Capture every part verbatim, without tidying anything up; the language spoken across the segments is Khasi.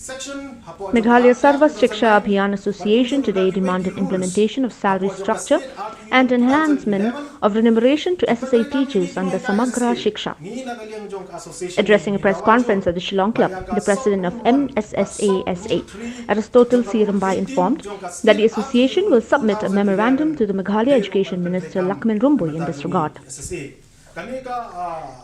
Meghalaya Sarva Shiksha Abhiyan Association today demanded implementation of salary structure and enhancement of remuneration to S S A teachers under Samagr Shiksha. Addressing a press conference at the Shillong Club, the president of M S S A S A, Aristotle C Rymbai, informed that the association will submit a memorandum to the Meghalaya Education Minister Lahkmen Rymbui in this regard.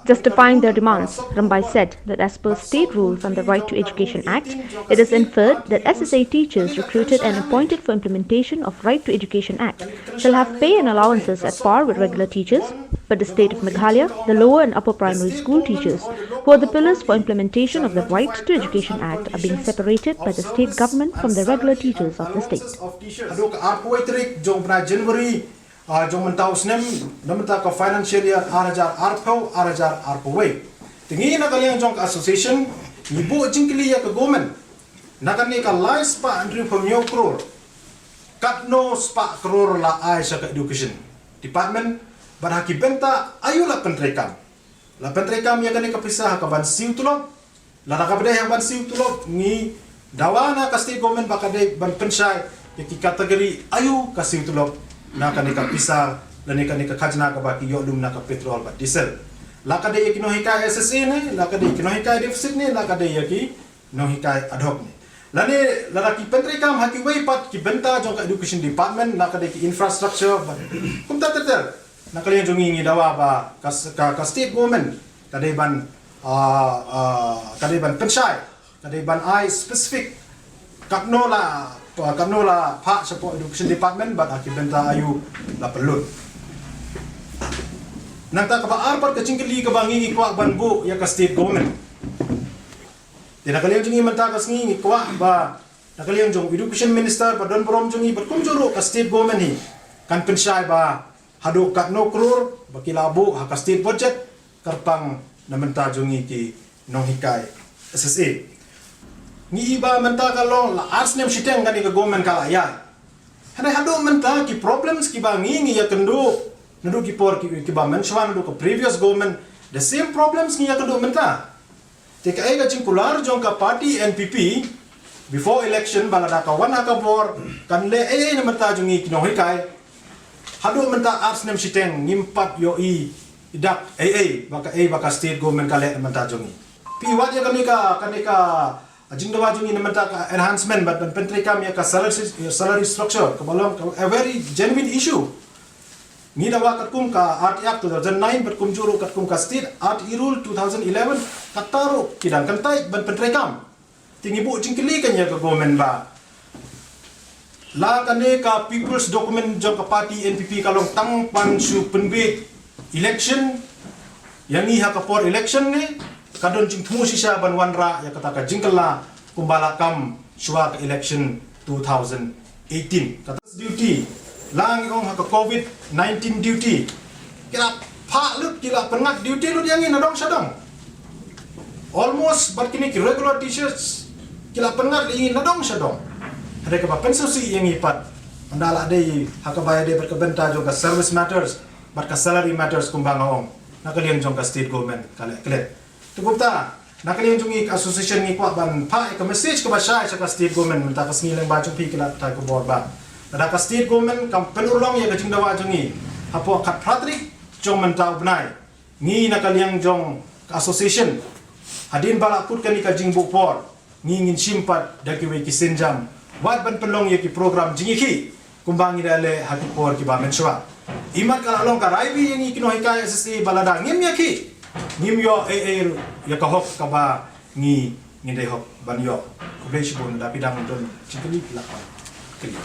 Justifying their demands, Rymbai said that as per State Rules and the Right to Education Act, it is inferred that S S A teachers recruited and appointed for implementation of Right to Education Act shall have pay and allowances at par with regular teachers, but the state of Meghalaya, the lower and upper primary school teachers, who are the pillars for implementation of the Right to Education Act, are being separated by the state government from the regular teachers of the state. Haduh ka arphew wei tarik jong u bnai January, ah, jong mynta u snem, na mynta ka financial year ar hajar arphew, ar hajar arphew wei. Te ngi na ka liang jong ka association, ngi buh jingkylli ïa ka government. Na kane ka lai spah hynriewphew hynñiew klur, katno spah klur la ai sha ka education department, bad ha ki bynta aïu la pyntreikam. La pyntreikam ïa kane ka pisa ha ka ban siew tulop. Lada kaba dei ha ka ban siew tulop, ngi dawa na ka state government ba ka dei ban pynshai ïa ki category aïu ka siew tulop na kane ka pisa, lane kane ka khajna kaba ki ïoh lum na ka petrol bad diesel. La ka dei ïa ki nonghikai S S A ne, la ka dei ïa ki nonghikai deficit ne, la ka dei ïa ki nonghikai ad hoc ne. Lane lada ki pyntreikam ha kiwei pat ki bynta jong ka education department, la ka dei ki infrastructure bad kumta ter ter. Na ka liang jong ngi, ngi dawa ba ka s-, ka, ka state government ka dei ban, ah, ah, ka dei ban pynshai, ka dei ban ai specific katno la, katno la phah shapoh education department bad ha ki bynta aïu la pynlut. Nangta kaba ar pat ka jingkylli kaba ngi, ngi kwah ban buh ïa ka state government. Te na ka liang jong ngi mynta ka sngi ngi kwah ba na ka liang jong education minister ba don burom jong ngi bad kumjuh ruh ka state government hi kan pynshai ba haduh katno klur ba ki la buh ha ka state budget kyrpang na bynta jong ngi ki nonghikai S S A. Ngi i ba mynta ka long la ar snem shiteng kane ka government ka la ïaid. Hynrei haduh mynta ki problems kiba ngi, ngi ïakynduh naduh ki por ki, kiba mynshuwa naduh ka previous government, the same problems ngi ïakynduh mynta. Te kaei ka jingkular jong ka party N P P, before election ba lada ka wan ha ka bor kan leh ei ei na bynta jong ngi ki nonghikai. Haduh mynta ar snem shiteng ngim pat ïohi dak ei ei ba kaei ba ka state government ka leh na bynta jong ngi. Phi wad ïa kane ka, kane ka jingdawa jong ngi na bynta ka enhancement bad ban pyntreikam ïa ka salary, salary structure kaba long a very genuine issue. Ngi dawa katkum ka R T Act two thousand nine bad kumjuh ruh katkum ka State R T E Rule two thousand eleven, kata ruh ki dang kyntait ban pyntreikam. Te ngi buh jingkylli kan ïa ka government ba la kane ka people's document jong ka party N P P ka long tang ban shu pynbiej election, ïa ngi ha ka por election ne ka don jingthmu shisha ban wanrah ïa kata ka jingkylla kumba la kam shuwa ka election two thousand eighteen. Kata duty la ngi ong ha ka covid nineteen duty. Ki la phah lut, ki la pynngat duty lut ïa ngi na dong sha dong. Almost bad kine ki regular teachers ki la pynngat ïa ngi na dong sha dong. Hynrei kaba pynsngewsih ïa ngi pat, ynda la dei ha kaba ïadei bad ka bynta jong ka service matters bad ka salary matters kumba nga ong, na ka liang jong ka state government ka leh klet. Te kumta na ka liang jong ngi ka association ngi kwah ban phah ïa ka message kaba shai sha ka state government mynta ka sngi lyngba jong phi ki lad pathai khubor ba lada ka state government kam pynurlong ïa ka jingdawa jong ngi hapoh khatphra tarik jong mynta u bnai, ngi na ka liang jong ka association, hadien ba la kut kane ka jingbuh por, ngi ngin shim pat da kiwei ki sienjam wat ban pynlong ïa ki program jingïakhih kumba ngi da leh ha ki por kiba mynshuwa. Imat ka la long ka rai bha ïa ngi ki nonghikai S S A ba lada ngim ïakhih, ngim ïoh ei ei ruh ïa ka hok kaba ngi, ngi dei hok ban ïoh. Khublei shibun. Da phi dang don jingkylli phi lah ban kylli.